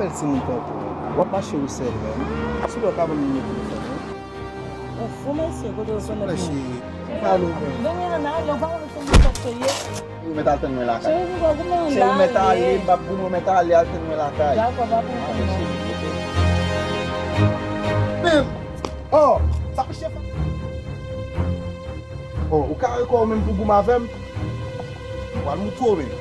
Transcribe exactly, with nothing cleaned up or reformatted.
Bèl timoun tankou w, w ap mache ou sèl menm. Si w pa ban m nimewo telefòn ou. Ou fou mesye, kote w konnen pou mwen? Mesye, m pale w menm. Donye an ale, ou pa konnen se mwen k ap peye. Ou mèt al tann mwen lakay. Cheri, ou pa goumen Cheri, ou mèt ale, ale. M p ap goumen, ou mèt ale al tann mwen lakay. Dakò, pa pran tan non. Men, oh, sa ap chèf. Oh, ou kare kò w menm pou goumen avè m? W al moutre w menm.